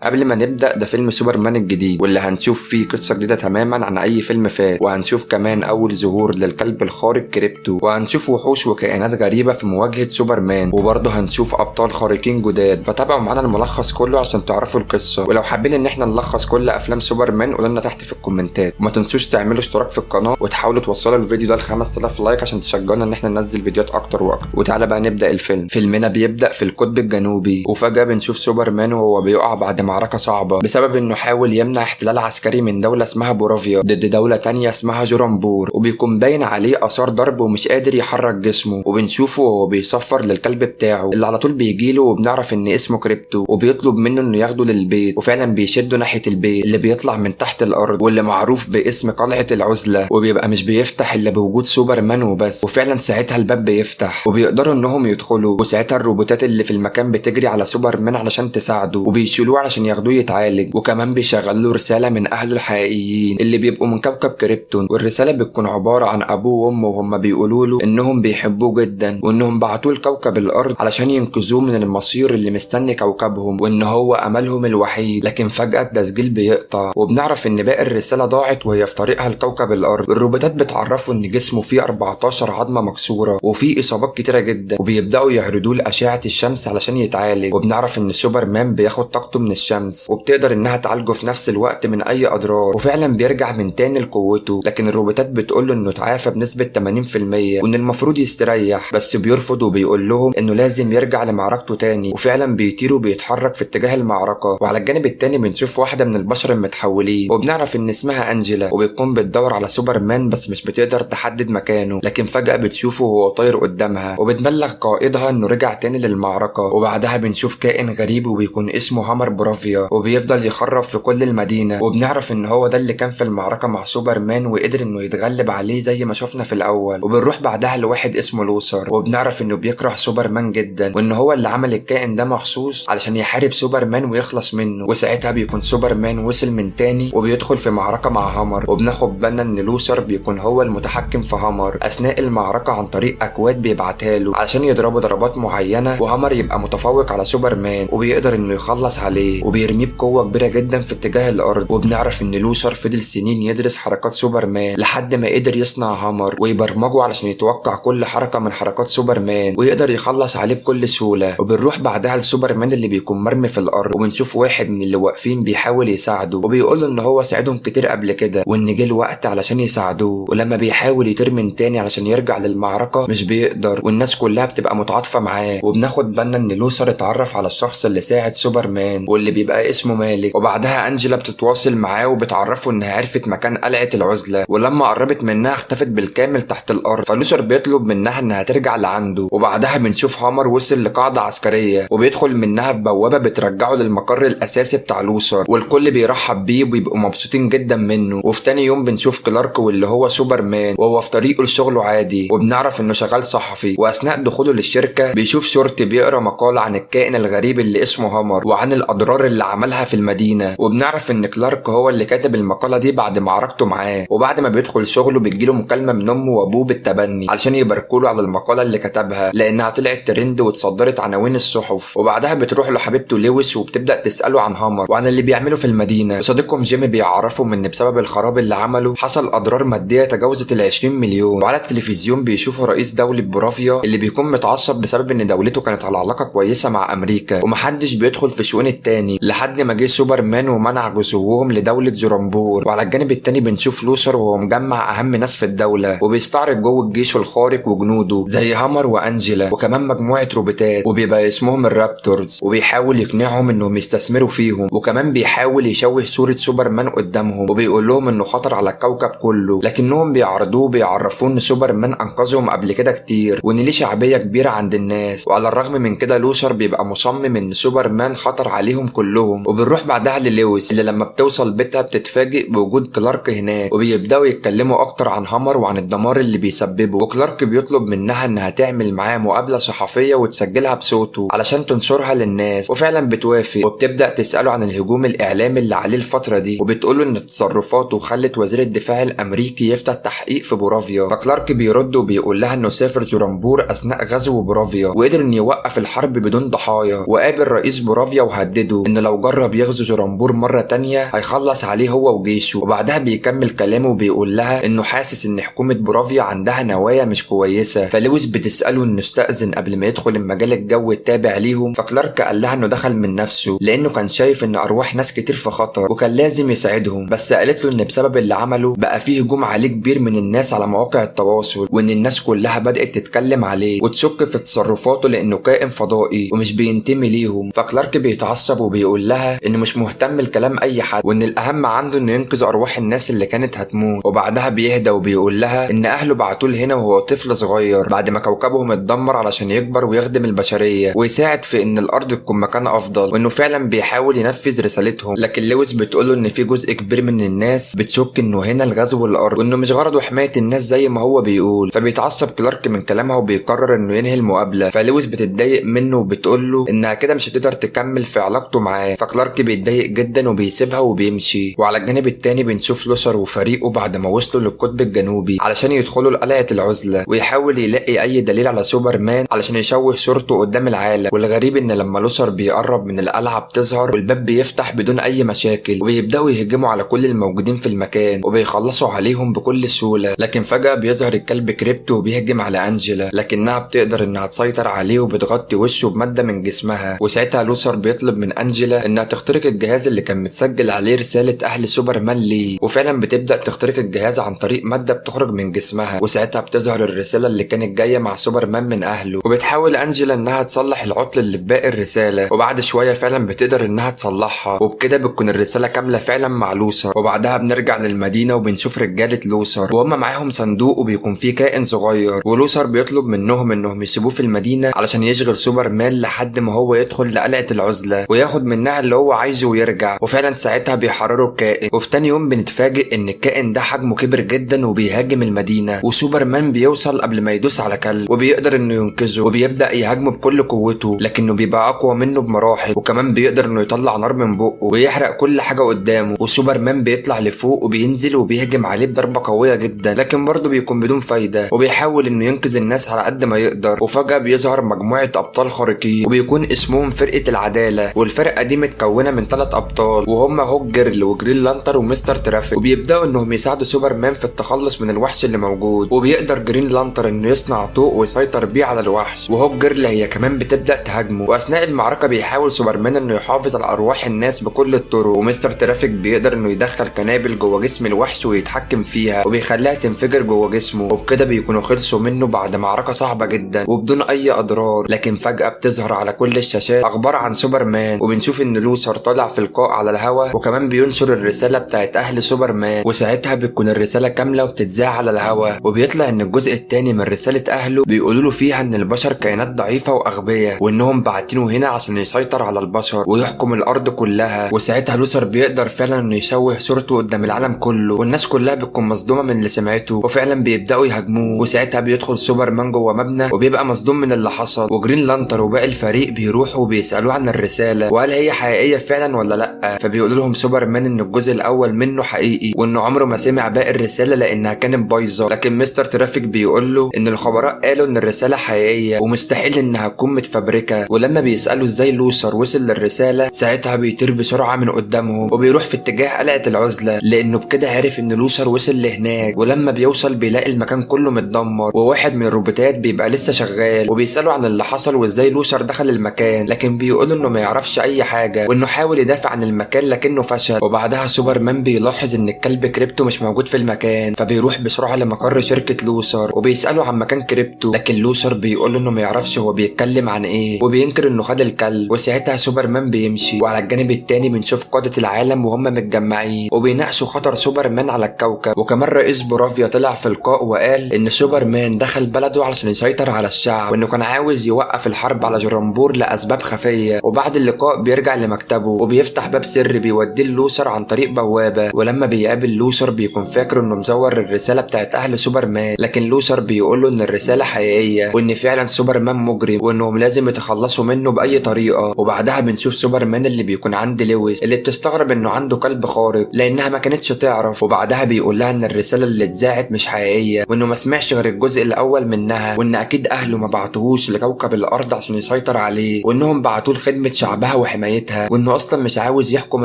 قبل ما نبدأ، ده فيلم سوبرمان الجديد واللي هنشوف فيه قصة جديدة تماما عن أي فيلم فات، وهنشوف كمان أول ظهور للكلب الخارق كريبتو، وهنشوف وحوش وكائنات غريبة في مواجهة سوبرمان، وبرضه هنشوف أبطال خارقين جداد. فتابعوا معانا الملخص كله عشان تعرفوا القصة. ولو حابين إن احنا نلخص كل أفلام سوبرمان قولوا لنا تحت في الكومنتات، وما تنسوش تعملوا اشتراك في القناة وتحاولوا توصلوا الفيديو ده ل 5000 like عشان تشجعونا إن احنا ننزل فيديوهات أكتر وأكتر. وتعالى بقى نبدأ الفيلم. فيلمنا بيبدأ في القطب الجنوبي، وفجأة بنشوف سوبرمان وهو بيقع بعد معركة صعبة بسبب انه حاول يمنع احتلال عسكري من دولة اسمها بورافيا ضد دولة تانية اسمها جورامبور، وبيكون باين عليه آثار ضرب ومش قادر يحرك جسمه. وبنشوفه وهو بيصفر للكلب بتاعه اللي على طول بيجيله، وبنعرف ان اسمه كريبتو، وبيطلب منه انه ياخده للبيت، وفعلا بيشده ناحية البيت اللي بيطلع من تحت الارض واللي معروف باسم قلعة العزلة، وبيبقى مش بيفتح الا بوجود سوبرمان وبس. وفعلا ساعتها الباب بيفتح وبيقدروا انهم يدخلوا، وساعتها الروبوتات اللي في المكان بتجري على سوبرمان علشان تساعده، وبيشيلوه علشان ياخدوه يتعالج. وكمان بيشغلوا رسالة من أهله الحقيقيين اللي بيبقوا من كوكب كريبتون، والرسالة بتكون عبارة عن أبوه وأمه وهم بيقولوا له إنهم بيحبوه جدا، وإنهم بعتوه لكوكب الأرض علشان ينقذوه من المصير اللي مستني كوكبهم، وإن هو أملهم الوحيد. لكن فجأة التسجيل بيقطع، وبنعرف إن باقي الرسالة ضاعت وهي في طريقها لكوكب الأرض. الروبوتات بتعرفوا إن جسمه فيه 14 عظمة مكسورة وفيه إصابات كتيرة جدا، وبيبدأوا يعرضوه لأشعة الشمس علشان يتعالج. وبنعرف إن سوبرمان بياخد طاقته من الشمس وبتقدر انها تعالجه في نفس الوقت من اي اضرار، وفعلا بيرجع من تاني لقوته. لكن الروبوتات بتقول له انه اتعافى بنسبة 80% وان المفروض يستريح، بس بيرفض وبيقول لهم انه لازم يرجع لمعركته تاني، وفعلا بيطير وبيتحرك في اتجاه المعركة. وعلى الجانب التاني بنشوف واحدة من البشر المتحولين، وبنعرف ان اسمها انجيلا، وبتكون بتدور على سوبرمان بس مش بتقدر تحدد مكانه. لكن فجأة بتشوفه وهو طاير قدامها، وبتبلغ قائدها انه رجع تاني للمعركة. وبعدها بنشوف كائن غريب وبيكون اسمه هامر بورافيا، وبيفضل يخرب في كل المدينة، وبنعرف ان هو ده اللي كان في المعركة مع سوبرمان وقدر انه يتغلب عليه زي ما شفنا في الاول. وبنروح بعدها لواحد اسمه لوثر، وبنعرف انه بيكره سوبرمان جدا، وان هو اللي عمل الكائن ده مخصوص علشان يحارب سوبرمان ويخلص منه. وساعتها بيكون سوبرمان وصل من تاني وبيدخل في معركة مع هامر، وبناخد بالنا ان لوثر بيكون هو المتحكم في هامر اثناء المعركة عن طريق اكواد بيبعتها له علشان يضربه ضربات معينة، وهامر يبقى متفوق على سوبرمان وبيقدر انه يخلص عليه، وبيرميه بقوة كبيرة جدا في اتجاه الارض. وبنعرف ان لوثر فضل سنين يدرس حركات سوبرمان لحد ما قدر يصنع هامر ويبرمجه علشان يتوقع كل حركة من حركات سوبرمان ويقدر يخلص عليه بكل سهولة. وبنروح بعدها لسوبرمان اللي بيكون مرمي في الارض، وبنشوف واحد من اللي واقفين بيحاول يساعده وبيقول له ان هو ساعدهم كتير قبل كده وان جه الوقت علشان يساعدوه. ولما بيحاول يطير من تاني علشان يرجع للمعركة مش بيقدر، والناس كلها بتبقى متعاطفة معاه. وبناخد بالنا ان لوثر اتعرف على الشخص اللي ساعد سوبرمان واللي بيبقى اسمه مالك. وبعدها انجيلا بتتواصل معاه وبتعرفه انها عرفت مكان قلعة العزلة، ولما قربت منها اختفت بالكامل تحت الارض، فلوثر بيطلب منها انها ترجع لعنده. وبعدها بنشوف هامر وصل لقاعدة عسكرية وبيدخل منها في بوابة بترجعه للمقر الاساسي بتاع لوثر، والكل بيرحب بيه وبيبقوا مبسوطين جدا منه. وفي تاني يوم بنشوف كلارك واللي هو سوبرمان وهو في طريقه لشغلة عادي، وبنعرف انه شغال صحفي. واثناء دخوله للشركة بيشوف شرطي بيقرا مقالة عن الكائن الغريب اللي اسمه هامر وعن الاضرار اللي عملها في المدينة، وبنعرف ان كلارك هو اللي كاتب المقالة دي بعد معركته معاه. وبعد ما بيدخل شغله بتجيله مكالمة من امه وابوه بالتبني علشان يباركوا له على المقالة اللي كتبها لانها طلعت ترند واتصدرت عناوين الصحف. وبعدها بتروح لحبيبته لويس وبتبدا تساله عن هامر وعن اللي بيعمله في المدينة. صديقهم جيمي بيعرفهم ان بسبب الخراب اللي عمله حصل اضرار مادية تجاوزت ال 20 مليون. وعلى التلفزيون بيشوفوا رئيس دولة بورافيا اللي بيكون متعصب بسبب ان دولته كانت على علاقة كويسة مع امريكا ومحدش بيدخل في شؤون التاني، لحد ما جه سوبرمان ومنع جسوهم لدولة جورامبور. وعلى الجانب التاني بنشوف لوثر وهو مجمع اهم ناس في الدولة وبيستعرض جوه الجيش الخارق وجنوده زي هامر وانجيلا وكمان مجموعة روبوتات وبيبقى اسمهم الرابتورز، وبيحاول يقنعهم انهم يستثمروا فيهم، وكمان بيحاول يشوه صورة سوبرمان قدامهم وبيقول لهم انه خطر على الكوكب كله، لكنهم بيعرضوه وبيعرفوه ان سوبرمان انقذهم قبل كده كتير وان ليه شعبية كبيرة عند الناس. وعلى الرغم من كده لوثر بيبقى مصمم ان سوبرمان خطر عليهم كلهم. وبنروح بعدها للويس اللي لما بتوصل بيتها بتتفاجئ بوجود كلارك هناك، وبيبداوا يتكلموا اكتر عن هامر وعن الدمار اللي بيسببه. وكلارك بيطلب منها انها تعمل معاه مقابلة صحفية وتسجلها بصوته علشان تنشرها للناس، وفعلا بتوافق وبتبدا تساله عن الهجوم الاعلامي اللي عليه الفترة دي، وبتقوله ان تصرفاته خلت وزير الدفاع الامريكي يفتح تحقيق في بورافيا. فكلارك بيرد وبيقول لها انه سافر جورامبور اثناء غزو بورافيا وقدر انه يوقف الحرب بدون ضحايا، وقابل رئيس بورافيا وهدده بيهدده انه لو جرب يغزو جرامبور مرة تانية هيخلص عليه هو وجيشه. وبعدها بيكمل كلامه وبيقول لها انه حاسس ان حكومة بورافيا عندها نوايا مش كويسة. فلويس بتساله انه استأذن قبل ما يدخل المجال الجوي التابع ليهم، فكلارك قال لها انه دخل من نفسه لانه كان شايف ان ارواح ناس كتير في خطر وكان لازم يساعدهم، بس قالت له ان بسبب اللي عمله بقى فيه هجوم عليه كبير من الناس على مواقع التواصل، وان الناس كلها بدأت تتكلم عليه وتشك في تصرفاته لانه كائن فضائي ومش بينتمي ليهم. فكلارك بيتعصب وبيقول لها انه مش مهتم لكلام اي حد وان الاهم عنده انه ينقذ ارواح الناس اللي كانت هتموت. وبعدها بيهدى وبيقول لها ان اهله بعتوه هنا وهو طفل صغير بعد ما كوكبهم اتدمر علشان يكبر ويخدم البشرية ويساعد في ان الارض تكون مكان افضل، وانه فعلا بيحاول ينفذ رسالتهم. لكن لويس بتقوله ان في جزء كبير من الناس بتشك انه هنا الغزو الارض وانه مش غرضه حماية الناس زي ما هو بيقول. فبيتعصب كلارك من كلامها وبيقرر انه ينهي المقابلة. فلويس بتتضايق منه وبتقول له انها كده مش هتقدر تكمل في علاقته معاه. فكلارك بيتضايق جدا وبيسيبها وبيمشي. وعلى الجانب التاني بنشوف لوثر وفريقه بعد ما وصلوا للقطب الجنوبي علشان يدخلوا لقلعه العزلة ويحاول يلاقي اي دليل على سوبرمان علشان يشوه صورته قدام العالم. والغريب ان لما لوثر بيقرب من القلعة بتظهر والباب بيفتح بدون اي مشاكل، وبيبداوا يهجموا على كل الموجودين في المكان وبيخلصوا عليهم بكل سهولة. لكن فجاة بيظهر الكلب كريبتو وبيهجم على انجيلا، لكنها بتقدر انها تسيطر عليه وبتغطي وشه بمادة من جسمها. وساعتها لوثر بيطلب من انجيلا انها تخترق الجهاز اللي كان متسجل عليه رسالة اهل سوبرمان ليه، وفعلا بتبدا تخترق الجهاز عن طريق مادة بتخرج من جسمها، وساعتها بتظهر الرسالة اللي كانت جاية مع سوبرمان من اهله. وبتحاول انجيلا انها تصلح العطل اللي في باقي الرسالة، وبعد شوية فعلا بتقدر انها تصلحها، وبكده بتكون الرسالة كاملة فعلا مع لوثر. وبعدها بنرجع للمدينة وبنشوف رجاله لوثر وهم معاهم صندوق وبيكون فيه كائن صغير، ولوثر بيطلب منهم انهم يسيبوه في المدينة علشان يشغل سوبرمان لحد ما هو يدخل لقلعه العزلة وياخد منها اللي هو عايزه ويرجع. وفعلا ساعتها بيحرروا الكائن، وفي تاني يوم بنتفاجئ ان الكائن ده حجمه كبر جدا وبيهاجم المدينة، وسوبرمان بيوصل قبل ما يدوس على كلب وبيقدر انه ينقذه وبيبدا يهاجمه بكل قوته، لكنه بيبقى اقوى منه بمراحل، وكمان بيقدر انه يطلع نار من بقه ويحرق كل حاجة قدامه. وسوبرمان بيطلع لفوق وبينزل وبيهجم عليه بضربه قوية جدا، لكن برضه بيكون بدون فايده، وبيحاول انه ينقذ الناس على قد ما يقدر. وفجاة بيظهر مجموعة ابطال خارقين وبيكون اسمهم فرقه العدالة، والفرقة دي متكونه من 3 ابطال وهم هوك جيرل وجرين لانتر ومستر ترافيك، وبيبداوا انهم يساعدوا سوبرمان في التخلص من الوحش اللي موجود. وبيقدر جرين لانتر انه يصنع طوق ويسيطر بيه على الوحش، وهوك جيرل هي كمان بتبدا تهاجمه. واثناء المعركة بيحاول سوبرمان انه يحافظ على ارواح الناس بكل الطرق، ومستر ترافيك بيقدر انه يدخل قنابل جوه جسم الوحش ويتحكم فيها وبيخليها تنفجر جوه جسمه، وبكده بيكونوا خلصوا منه بعد معركة صعبة جدا وبدون اي اضرار. لكن فجاة بتظهر على كل الشاشات اخبار عن سوبرمان، وبنشوف ان لوثر طالع في لقاء على الهوا وكمان بينشر الرسالة بتاعت اهل سوبرمان، وساعتها بتكون الرسالة كاملة وبتتذاع على الهوا. وبيطلع ان الجزء الثاني من رسالة اهله بيقولوا له فيها ان البشر كائنات ضعيفة واغبياء وانهم باعتينه هنا عشان يسيطر على البشر ويحكم الارض كلها. وساعتها لوثر بيقدر فعلا انه يشوه صورته قدام العالم كله، والناس كلها بتكون مصدومة من اللي سمعته، وفعلا بيبداوا يهاجموه. وساعتها بيدخل سوبرمان جوه مبنى وبيبقى مصدوم من اللي حصل، وجرين لانتر وباقي الفريق بيروحوا وبيسالوه عن الرسالة وهل هي حقيقية فعلا ولا لا. فبيقولوا لهم سوبرمان ان الجزء الاول منه حقيقي وانه عمره ما سمع باقي الرسالة لانها كانت بايظة. لكن مستر ترافيك بيقول له ان الخبراء قالوا ان الرسالة حقيقية ومستحيل انها تكون متفبركه. ولما بيسالوا ازاي لوثر وصل للرسالة ساعتها بيطير بسرعة من قدامهم وبيروح في اتجاه قلعه العزلة، لانه بكده عرف ان لوثر وصل لهناك. ولما بيوصل بيلاقي المكان كله متدمر وواحد من الروبوتات بيبقى لسه شغال، وبيسالوا عن اللي حصل وازاي لوثر دخل المكان، لكن بيقولوا انه ما يعرفش اي حاجة وانه حاول يدافع عن المكان لكنه فشل. وبعدها سوبرمان بيلاحظ ان الكلب كريبتو مش موجود في المكان، فبيروح بسرعة لمقر شركة لوثر وبيسالوا عن مكان كريبتو، لكن لوثر بيقول انه ما يعرفش هو بيتكلم عن ايه وبينكر انه خد الكلب. وساعتها سوبرمان بيمشي. وعلى الجانب التاني بنشوف قاده العالم وهم متجمعين وبيناقشوا خطر سوبرمان على الكوكب. وكمان رئيس بورافيا طلع في لقاء وقال ان سوبرمان دخل بلده علشان يسيطر على الشعب وانه كان عاوز يوقف الحرب على جرامبور لاسباب خفيه. وبعد اللقاء بيرجع لمكتبه وبيفتح باب سري بيوديه لوثر عن طريق بوابه. ولما بيقابل لوثر بيكون فاكر انه مزور الرسالة بتاعت اهل سوبرمان، لكن لوثر بيقول له ان الرسالة حقيقية وان فعلا سوبرمان مجرم وانهم لازم يتخلصوا منه باي طريقه. وبعدها بنشوف سوبرمان اللي بيكون عند لويس اللي بتستغرب انه عنده كلب خارق لانها ما كانتش تعرف. وبعدها بيقول لها ان الرسالة اللي اتذاعت مش حقيقية وانه ما سمعش غير الجزء الاول منها، وان اكيد اهله ما بعتوهوش لكوكب الارض عشان يسيطر عليه، وانهم بعتوه لخدمة شعبها وحمايتها، وانه اصلا مش عاوز يحكم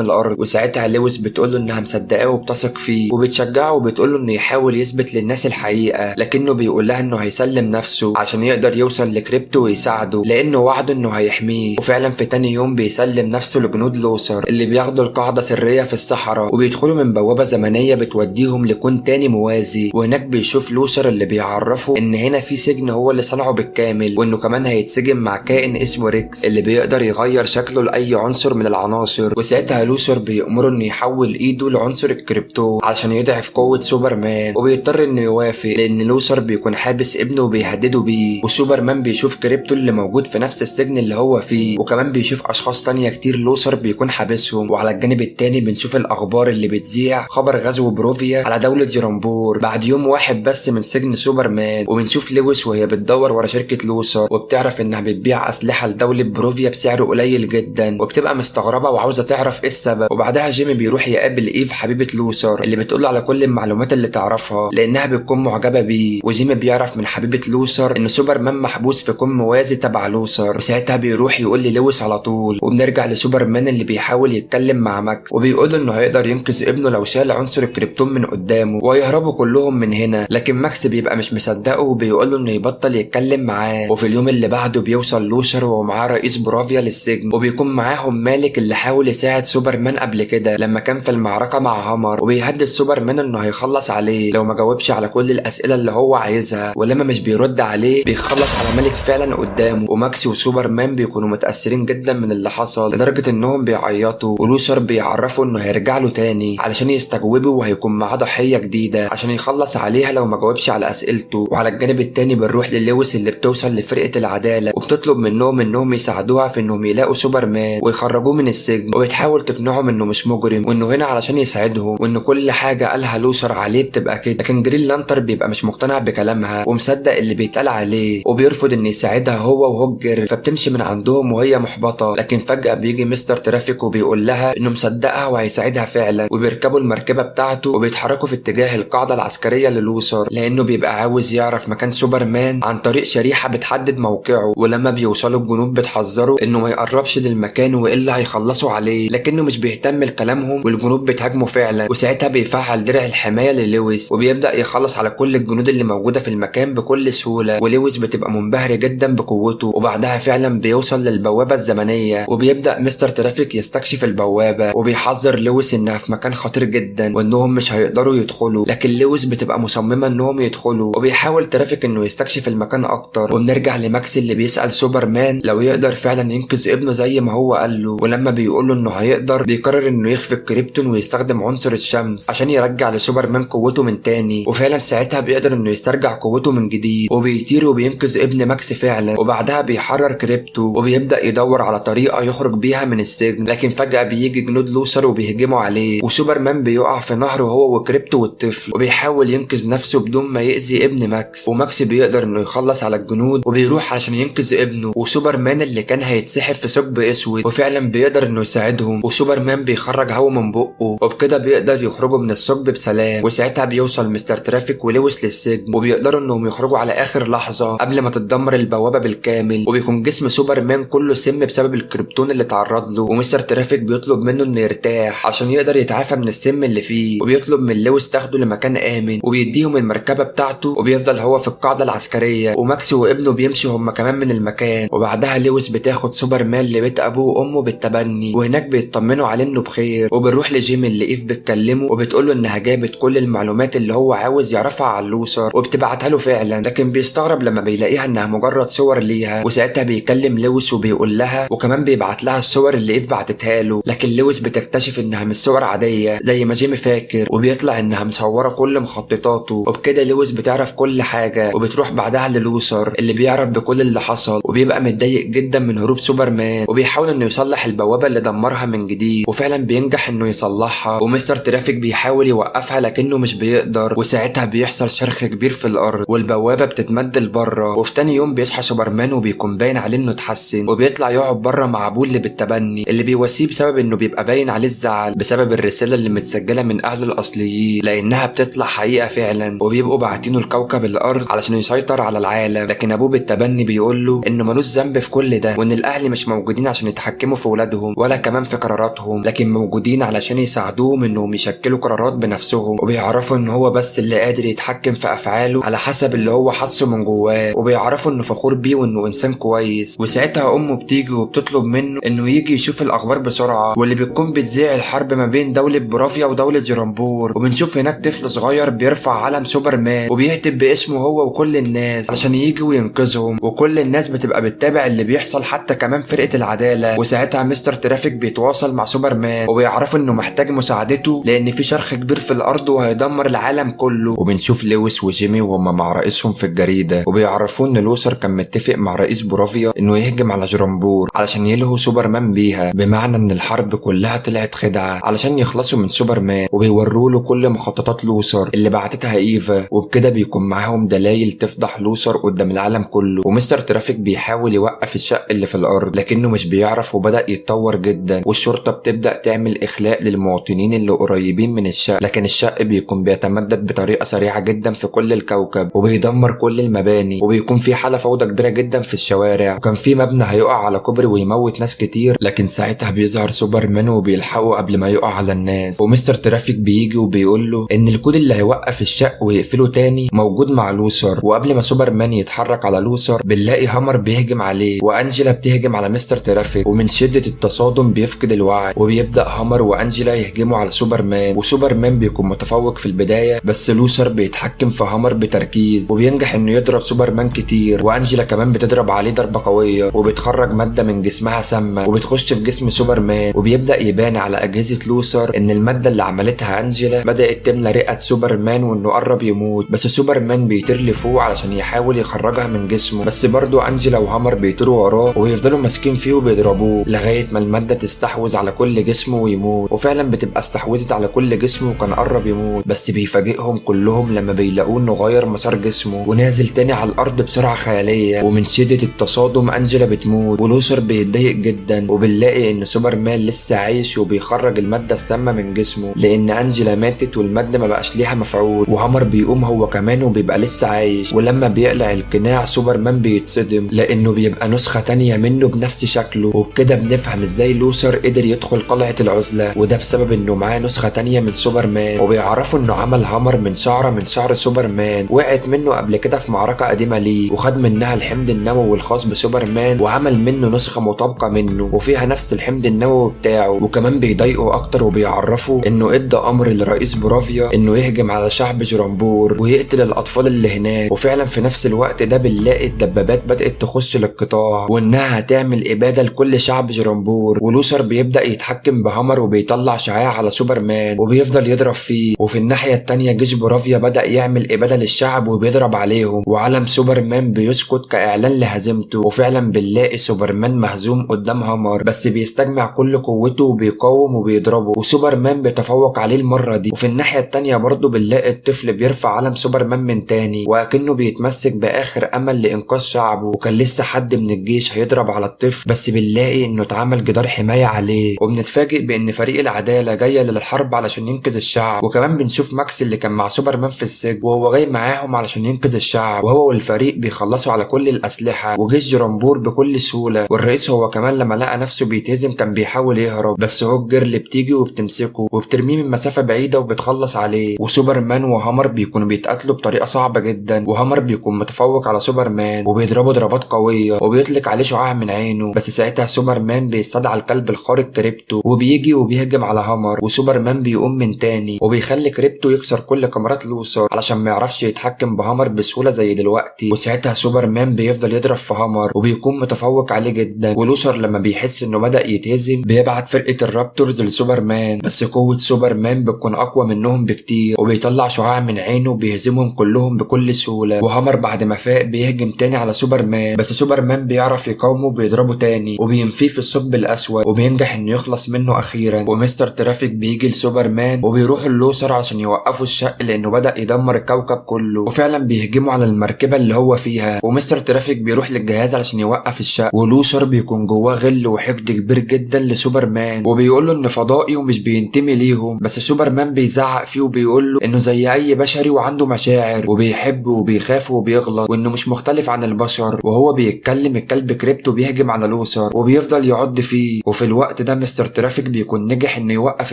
الارض. وساعتها لويس بتقول له انها مصدقاه وبتثق فيه، وبتشجعه وبتقول له انه يحاول يثبت للناس الحقيقة، لكنه بيقول لها انه هيسلم نفسه عشان يقدر يوصل لكريبتو ويساعده لانه وعده انه هيحميه. وفعلا في تاني يوم بيسلم نفسه لجنود لوثر اللي بياخدوا القاعدة سرية في الصحراء، وبيدخلوا من بوابه زمنية بتوديهم لكون تاني موازي. وهناك بيشوف لوثر اللي بيعرفه ان هنا في سجن هو اللي صنعه بالكامل، وانه كمان هيتسجن مع كائن اسمه ريكس اللي بيقدر يغير شكله لاي عنصر من العناصر. وساعتها لوثر بيأمره انه يحول ايده لعنصر الكريبتو عشان يضعف قوة سوبرمان، وبيضطر انه يوافق لان لوثر بيكون حابس ابنه وبيهدده بيه. وسوبرمان بيشوف كريبتو اللي موجود في نفس السجن اللي هو فيه، وكمان بيشوف اشخاص تانية كتير لوثر بيكون حابسهم. وعلى الجانب التاني بنشوف الاخبار اللي بتذيع خبر غزو بروفيا على دولة جرامبور بعد يوم واحد بس من سجن سوبرمان. وبنشوف لويس وهي بتدور ورا شركة لوثر، وبتعرف انها بتبيع اسلحة لدولة بروفيا بسعر قليل جدا، وبتبقى مستغربة وعاوزة تعرف ايه السبب. وبعدها جيمي بيروح يقابل ايف حبيبة لوثر اللي بتقول على كل المعلومات اللي تعرفها لانها بتكون معجبة بيه. وجيمي بيعرف من حبيبة لوثر ان سوبرمان محبوس في كون موازي تبع لوثر، وساعتها بيروح يقول للويس على طول. وبنرجع لسوبرمان اللي بيحاول يتكلم مع ماكس وبيقول انه هيقدر ينقذ ابنه لو شال عنصر الكريبتون من قدامه ويهربوا كلهم من هنا، لكن ماكس بيبقى مش مصدقه وبيقول له انه يبطل يتكلم معاه. وفي اليوم اللي بعده بيوصل لوثر ومعاه رئيس برافيا للسجن، وبيكون معاهم مالك اللي حاول يساعد سوبرمان قبل كده لما كان في المعركة مع هامر، وبيهدد سوبرمان انه هيخلص عليه لو ما جاوبش على كل الاسئلة اللي هو عايزها. ولما مش بيرد عليه بيخلص على مالك فعلا قدامه. وماكس وسوبرمان بيكونوا متاثرين جدا من اللي حصل لدرجة انهم بيعيطوا، ولوثر بيعرفوا انه هيرجع له تاني علشان يستجوبه وهيكون معاه ضحية جديدة عشان يخلص عليها لو ما جاوبش على اسئلته. وعلى الجانب التاني بنروح للويس اللي بتوصل لفرقة العدالة وبتطلب منهم انهم يساعدوها في انهم يلاقوا سوبرمان ويخرجوه من السجن، وبتحاول تقنعهم انه مش مجرم وانه هنا علشان يساعدهم وان كل حاجة قالها لوثر عليه بتبقى كده. لكن جرين لانتر بيبقى مش مقتنع بكلامها ومصدق اللي بيتقال عليه وبيرفض ان يساعدها هو وهوك جيرل، فبتمشي من عندهم وهي محبطة. لكن فجاة بيجي مستر ترافيك وبيقول لها انه مصدقها وهيساعدها فعلا، وبيركبوا المركبة بتاعته وبيتحركوا في اتجاه القاعدة العسكرية للوثر لانه بيبقى عاوز يعرف مكان سوبرمان عن طريق شريحة بتحدد موقعه. ولما بيوصلوا الجنود بتحذره انه ما يقربش للمكان والا هيخلصوا عليه، لكنه مش بيهتم لكلامهم والجنود بتهاجمه فعلا. وساعتها بيفعل درع الحماية للويس وبيبدا يخلص على كل الجنود اللي موجودة في المكان بكل سهولة، ولويس بتبقى منبهره جدا بقوته. وبعدها فعلا بيوصل للبوابه الزمنية وبيبدا مستر ترافيك يستكشف البوابة وبيحذر لويس انها في مكان خطير جدا وانهم مش هيقدروا يدخلوا، لكن لويس بتبقى مصممه انهم يدخلوا وبيحاول ترافيك انه يستكشف المكان اكتر. وبنرجع لماكس اللي بيسال سوبرمان لو يقدر فعلا ينقذ ابنه زي ما هو قال له، ولما بيقول له انه هيقدر بيقرر انه يخفي الكريبتون ويستخدم عنصر الشمس عشان يرجع لسوبرمان قوته من تاني. وفعلا ساعتها بيقدر انه يسترجع قوته من جديد وبيطير وبينقذ ابن ماكس فعلا. وبعدها بيحرر كريبتو وبيبدا يدور على طريقه يخرج بيها من السجن، لكن فجاة بيجي جنود لوثر وبيهجموا عليه وسوبرمان بيقع في نهر هو وكريبتو والطفل، وبيحاول ينقذ نفسه بدون ما يأذي ابن ماكس. وماكس بيقدر انه يخلص على الجنود وبيروح علشان ينقذ ابنه وسوبرمان اللي كان هيتسحب في ثقب اسود، وفعلا بيقدر انه يساعدهم. وسوبرمان بيخرج هوا من بقه وبكده بيقدر يخرجوا من الثقب بسلام. وساعتها بيوصل مستر ترافيك ولويس للسجن وبيقدروا انهم يخرجوا على اخر لحظة قبل ما تتدمر البوابة بالكامل، وبيكون جسم سوبرمان كله سم بسبب الكريبتون اللي تعرض له. ومستر ترافيك بيطلب منه انه يرتاح عشان يقدر يتعافى من السم اللي فيه، وبيطلب من لويس تاخده لمكان امن وبيديهم المركبة بتاعته وبيفضل هو في القاعدة العسكرية. وماكس وابنه بيمشي هما كمان من المكان. وبعدها لويس بتاخد سوبرمان لبيت ابوه وامه بالتبني، وهناك بيطمنوا عليه انه بخير. وبنروح لجيمي اللي ايف بتكلمه وبتقول له انها جابت كل المعلومات اللي هو عاوز يعرفها على لوثر وبتبعتها له فعلا، لكن بيستغرب لما بيلاقيها انها مجرد صور ليها. وساعتها بيكلم لويس وبيقول لها، وكمان بيبعت لها الصور اللي ايف بعتتها له، لكن لويس بتكتشف انها مش صور عادية زي ما جيمي فاكر، وبيطلع انها مصوره كل مخططاته. وبكده لويس بتعرف كل حاجة وبتروح بعدها للوثر اللي بيعرف بكل اللي حصل وبيبقى متضايق جدا من هروب سوبرمان، وبيحاول انه يصلح البوابة اللي دمرها من جديد، وفعلا بينجح انه يصلحها. ومستر ترافيك بيحاول يوقفها لكنه مش بيقدر، وساعتها بيحصل شرخ كبير في الارض والبوابه بتتمد لبره. وفي تاني يوم بيصحى سوبرمان وبيكون باين عليه انه اتحسن، وبيطلع يقعد بره مع ابوه اللي بالتبني اللي بيواسيه بسبب انه بيبقى باين عليه الزعل بسبب الرسالة اللي متسجله من اهله الاصليين لانها بتطلع حقيقة فعلا، وبيبقوا باعتينه لكوكب الارض علشان يسيطر على العالم. لكن ابوه بالتبني بيقول له انه ملوش ذنب في كل ده وان الاهل مش موجودين عشان يتحكموا في ولادهم ولا كمان في قراراتهم، لكن موجودين علشان يساعدوهم انهم يشكلوا قرارات بنفسهم، وبيعرفوا ان هو بس اللي قادر يتحكم في افعاله على حسب اللي هو حاسه من جواه، وبيعرفوا انه فخور بيه وانه انسان كويس. وساعتها امه بتيجي وبتطلب منه انه يجي يشوف الاخبار بسرعة، واللي بتكون بتذيع الحرب ما بين دولة برافيا ودولة جرامبور. وبنشوف هناك طفل صغير بيرفع علم سوبرمان وبيهتف باسمه هو وكل الناس علشان يجي وينقذهم، وكل الناس بتبقى بتتابع اللي بيحصل حتى كمان فرقه العدالة. وساعتها مستر ترافيك بيتواصل مع سوبرمان وبيعرفوا انه محتاج مساعدته لان في شرخ كبير في الارض وهيدمر العالم كله. وبنشوف لويس وجيمي وهما مع رئيسهم في الجريدة، وبيعرفوه ان لوثر كان متفق مع رئيس بورافيا انه يهجم على جرامبور علشان يلهوا سوبرمان بيها، بمعنى ان الحرب كلها طلعت خدعه علشان يخلصوا من سوبرمان. وبيوروا له كل مخططات لوثر اللي بعتتها ايفا، وبكده بيكون معاهم دلائل تفضح لوثر قدام العالم كله. ومستر ترافيك بيحاول يوقف الشق اللي في الارض لكنه مش بيعرف وبدا يتطور جدا، والشرطة بتبدا تعمل اخلاء للمواطنين اللي قريبين من الشق، لكن الشق بيكون بيتمدد بطريقة سريعة جدا في كل الكوكب وبيدمر كل المباني، وبيكون في حاله فوضى كبيرة جدا في الشوارع، وكان في مبنى هيقع على كوبري ويموت ناس كتير، لكن ساعتها بيظهر سوبرمان وبيلحقه قبل ما يقع على الناس. ومستر ترافيك بيجي وبيقول له ان الكود اللي هيوقف الشق ويقفله تاني موجود مع لوثر. وقبل ما سوبرمان يتحرك على لوثر بنلاقي هامر بيهجم عليه وانجيلا بتهجم على مستر ترافيك، ومن شده التصادم بيفقد الوعي، وبيبدا هامر وانجيلا يهجموا على سوبرمان. وسوبرمان بيكون متفوق في البداية، بس لوثر بيتحكم في هامر بتركيز وبينجح انه يضرب سوبرمان كتير، وانجيلا كمان بتضرب عليه ضربه قوية وبتخرج مادة من جسمها سامة وبتخش في جسم سوبرمان. وبيبدا يبان على اجهزة لوثر ان المادة اللي عملتها انجيلا بدات تملى رئه سوبرمان وانه قرب يموت، بس سوبرمان بيطير لفوق علشان يحاول يخرجها من جسمه، بس برضه انجيلا وهامر بيطيروا وراه ويفضلوا ماسكين فيه وبيضربوه لغاية ما المادة تستحوذ على كل جسمه ويموت. وفعلا بتبقى استحوذت على كل جسمه وكان قرب يموت، بس بيفاجئهم كلهم لما بيلاقوه انه غير مسار جسمه ونازل تاني على الارض بسرعة خيالية. ومن شده التصادم انجيلا بتموت ولوثر بيتضايق جدا، وبنلاقي ان سوبرمان لسه عايش وبيخرج المادة السامة من جسمه لان انجيلا ماتت والمادة ما بقاش ليها مفعول. وهامر بيقوم هو كمان وبيبقى لسه عايش، ولما بيقلع القناع سوبرمان بيتصدم لانه بيبقى نسخه تانية منه بنفس شكله. وبكده بنفهم ازاي لوثر قدر يدخل قلعه العزلة، وده بسبب انه معاه نسخه تانية من سوبرمان. وبيعرفوا انه عمل هامر من شعره من شعر سوبرمان وقعت منه قبل كده في معركة قديمة ليه، وخد منها الحمض النووي الخاص بسوبرمان وعمل منه نسخه مطابقه منه وفيها نفس الحمض النووي بتاعه. وكمان بيضايقوا اكتر وبيعرفوا انه ادى امر لرئيس برافيا انه يهجم على شعب جرامبور ويقتل الاطفال اللي هناك. وفعلا في نفس الوقت ده بنلاقي الدبابات بدات تخش للقطاع وانها هتعمل ابادة لكل شعب جرامبور. ولوثر بيبدا يتحكم بهامر وبيطلع شعاع على سوبرمان وبيفضل يضرب فيه. وفي الناحية التانية جيش برافيا بدا يعمل ابادة للشعب وبيضرب عليهم، وعلم سوبرمان بيسقط كاعلان لهزيمته. وفعلا بنلاقي سوبرمان مهزوم قدام هامر، بس بيستجمع كل قوته وبيقاوم وبيضربه، وسوبرمان بيتفوق عليه المرة دي. وفي الناحية التانية برضه بنلاقي الطفل بيرفع علم سوبرمان من تاني وكأنه بيتمسك باخر امل لانقاذ شعبه، وكان لسه حد من الجيش هيضرب على الطفل بس بنلاقي انه اتعمل جدار حماية عليه. وبنتفاجئ بان فريق العدالة جاية للحرب علشان ينقذ الشعب، وكمان بنشوف ماكس اللي كان مع سوبرمان في السجن وهو جاي معاهم علشان ينقذ الشعب، وهو والفريق بيخلصوا على كل الاسلحة وجيش جرامبور بكل سهولة. والرئيس هو كمان لما لقى نفسه بيتهزم كان بيحاول يهرب، بس هوك جيرل بتيجي وبتمسكه وبترميه من مسافة بعيدة وبتخلص عليه. وسوبرمان وهامر بيكونوا بيتقاتلوا بطريقة صعبة جدا، وهامر بيكون متفوق على سوبرمان وبيضربه ضربات قوية وبيطلق عليه شعاع من عينه، بس ساعتها سوبرمان بيستدعى الكلب الخارق كريبتو وبيجي وبيهجم على هامر، وسوبرمان بيقوم من تاني وبيخلي كريبتو يكسر كل كاميرات لوثر علشان ما يعرفش يتحكم بهامر بسهولة زي دلوقتي. وساعتها سوبرمان بيفضل يضرب في هامر وبيكون متفوق عليه جدا. ولوثر لما بيحس انه بدا يتهزم بيبعت فرقه الرابتورز لسوبرمان، بس قوة سوبرمان بتكون اقوى منهم بكتير وبيطلع شعاع من عينه وبيهزمهم كلهم بكل سهولة. وهامر بعد ما فاق بيهجم تاني على سوبرمان، بس سوبرمان بيعرف يقاومه وبيضربه تاني وبينفيه في الثقب الاسود وبينجح انه يخلص منه اخيرا. ومستر ترافيك بيجي لسوبرمان وبيروحوا للوثر علشان يوقفوا الشق لانه بدا يدمر الكوكب كله، وفعلا بيهجموا على المركبة اللي هو فيها. ومستر ترافيك بيروح للجهاز علشان يوقف الشق، ولوثر بيكون جواه غل وحقد كبير جدا لسوبرمان وبيقول له انه فضائي ومش بينتمي ليهم، بس سوبرمان بيزعق فيه وبيقول له انه زي اي بشري وعنده مشاعر وبيحب وبيخاف وبيغلط وانه مش مختلف عن البشر. وهو بيتكلم الكلب كريبتو بيهجم على لوثر وبيفضل يعض فيه. وفي الوقت ده مستر ترافيك بيكون نجح انه يوقف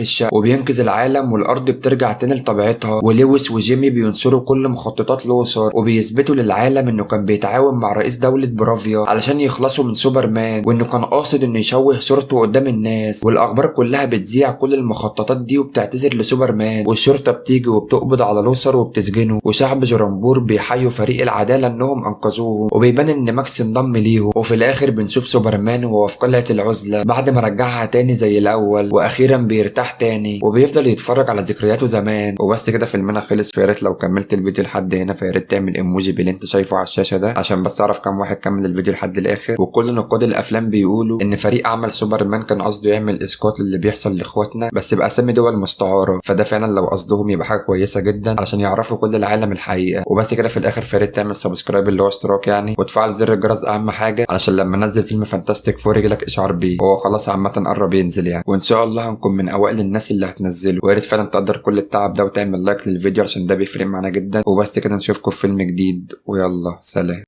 الشق وبينقذ العالم، والارض بترجع تاني لطبيعتها. ولويس وجيمي بينشروا كل مخططات لوثر وبيثبتوا للعالم انه كان بيتعاون مع رئيس دولة برافيا علشان يخلصوا من سوبرمان، وانه كان قاصد انه يشوه صورته قدام الناس. والاخبار كلها بتذيع كل المخططات دي وبتعتذر لسوبرمان، والشرطة بتيجي وبتقبض على لوثر وبتسجنه. وشعب جرامبور بيحيوا فريق العدالة انهم انقذوه، وبيبان ان ماكس انضم ليهم. وفي الاخر بنشوف سوبرمان وهو في قلعة العزلة بعد ما رجعها تاني زي الاول، واخيرا بيرتاح تاني وبيفضل يتفرج على ذكرياته زمان. وبس كده فيلمنا خلص. فيا ريت لو كملت الفيديو لحد هنا فيا ريت تعمل ايموجي باللي انت شايفه على الشاشة ده عشان بس اعرف كام واحد كمل الفيديو لحد الاخر. وكل نقاد الافلام بيقولوا ان فريق عمل سوبرمان كان قصده يعمل اسقاط للي بيحصل لاخواتنا بس باسامي دول مستعارة، فده فعلا لو قصدهم يبقى حاجة كويسة جدا علشان يعرفوا كل العالم الحقيقة. وبس كده في الاخر فيا ريت تعمل subscribe اللي هو اشتراك يعني، وتفعل زر الجرس اهم حاجة علشان لما انزل فيلم Fantastic Four يجيلك اشعار بيه، وهو خلاص عامة قرب ينزل يعني، وان شاء الله هنكون من اوائل الناس اللي هتنزله. ويا ريت فعلا تقدر كل التعب ده وتعمل like للفيديو عشان ده بيفرق معانا جدا. وبس كده نشوفكم في فيلم جديد، ويلا سلام.